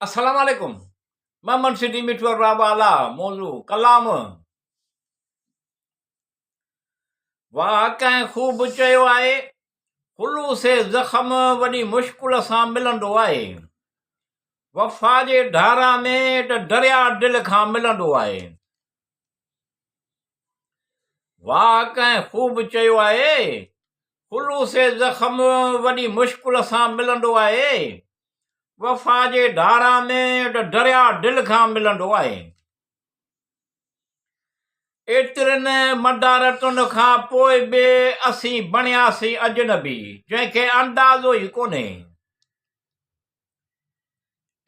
السلام عليڪم محمد سنڌي مٺو راب اعليٰ موضوع ڪلام واهه ڪنهن خوب چيو آهي خلوص زخم وڏي مشڪل سان ملندو آهي وفا جي ڍارا ۾ ته دريا دل کان ملندو آهي واهه ڪنهن خوب چيو آهي، خلوص زخم وڏي مشڪل سان ملندو آهي، وفا جي ڌارا ۾ ته درياء دل کان ملندو آهي. ايترين مدارتن کان پوء به اسين بڻياسين اجنبي، جنهن کي اندازو ئي ڪونهي.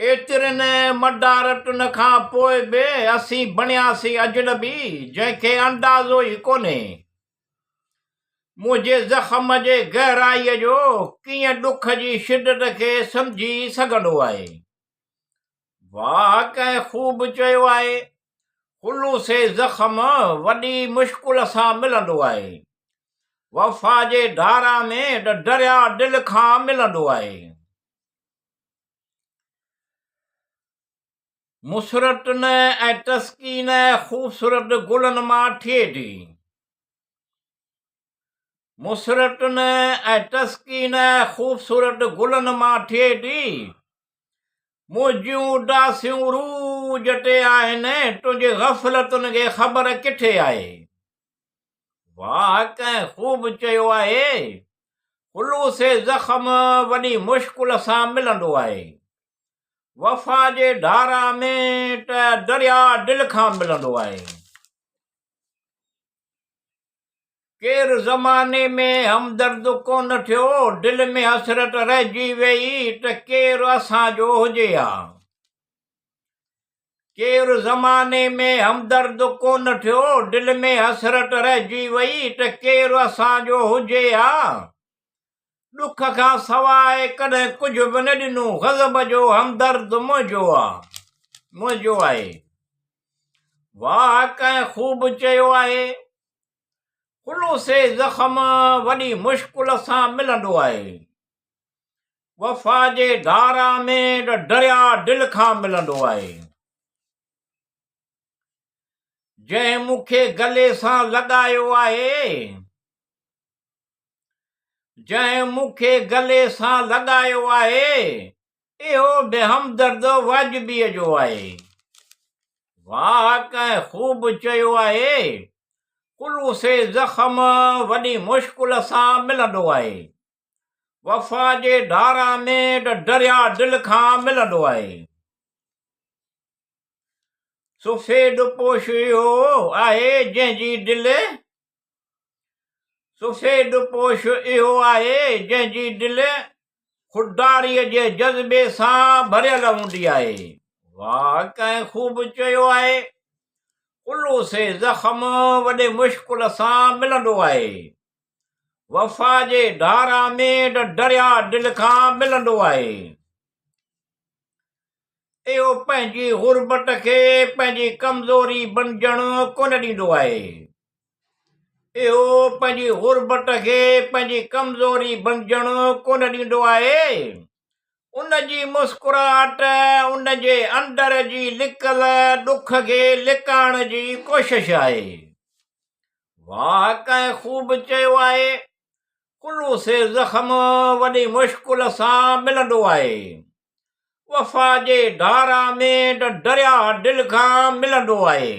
ايترين مدارتن کان پوء به اسين بڻياسين اجنبي، جنهن کي اندازو ئي ڪونهي. منهنجي زخم جي گهرائيء جو ڪيئن ڏک جي شدت کي سمجهي سگهندو آهي. واهه ڪنهن خوب چيو آهي، خلوص زخم وڏي مشڪل سان ملندو آهي. وفا جي ڌارا ۾ ته درياء دل کان ملندو آهي. مسرتن ۽ تسڪين خوبصورت گلن مان ٿئي ٿي. مسرتن ۽ تسڪين خوبصورت گلن مان ٿئي ٿي. منهنجيون اداسيون عروج تي آهن، تنهنجي غفلتن کي خبر ڪٿي آهي؟ واهه ڪنهن خوب چيو آهي، خلوص زخم وڏي مشڪل سان ملندو آهي. وفا جي ڌارا ۾ ته درياء دل کان ملندو آهي. ڪير زماني ۾ همدرد ڪونه ٿيو، دل ۾ حسرت رهجي ويئي ته ڪير اسان جو هجي ها. ڪير زماني ۾ همدرد ڪونه ٿيو، دل ۾ حسرت رهجي وئي ته ڪير اسان جو هجي ها. ڏک کان سواء ڪڏهن ڪجهه به نه ڏنو، غضب جو همدرد منهنجو آ، منهنجو آهي. واهه ڪنهن خوب چيو آهي، خلوص زخم وڏي مشڪل سان ملندو آهي. وفا جي ڌارا ۾ ته درياء دل کان ملندو آهي. جنهن مون کي گلي سان لڳايو آهي، جنهن مون کي گلي سان لڳايو آهي، اهو به همدرد واجبيء جو آهي. واهه ڪنهن خوب چيو آهي، خلوص زخم وڏي مشڪل سان ملندو آهي. وفا جي ڌارا ۾ ته درياء دل کان ملندو آهي. سفيد پوش اهو آهي جنهن جي دل سفيد پوش اهو آهي جنهن جي دل خودداريء جي جذبي سان ڀريل هوندي آهي. واهه ڪنهن خوب چيو آهي، خلوص زخم وڏي مشڪل سان ملندو آهي. وفا جي ڌارا ۾ ته درياء دل کان ملندو آهي. اهو پنهنجي غربت کي پنهنجي ڪمزوري بنجڻ ڪونه ڏيندو آهي. اهو پنهنجي غربت کي پنهنجي ڪمزوري بنجڻ ڪونه ڏيندو آهي. ان جي مسڪراهٽ ان جي اندر جي لڪل ڏک کي لڪائڻ جي ڪوشش آهي. واهه ڪنهن خوب چيو آهي، خلوص زخم وڏي مشڪل سان ملندو آهي. وفا جي ڌارا ۾ ته درياهه دل کان ملندو آهي.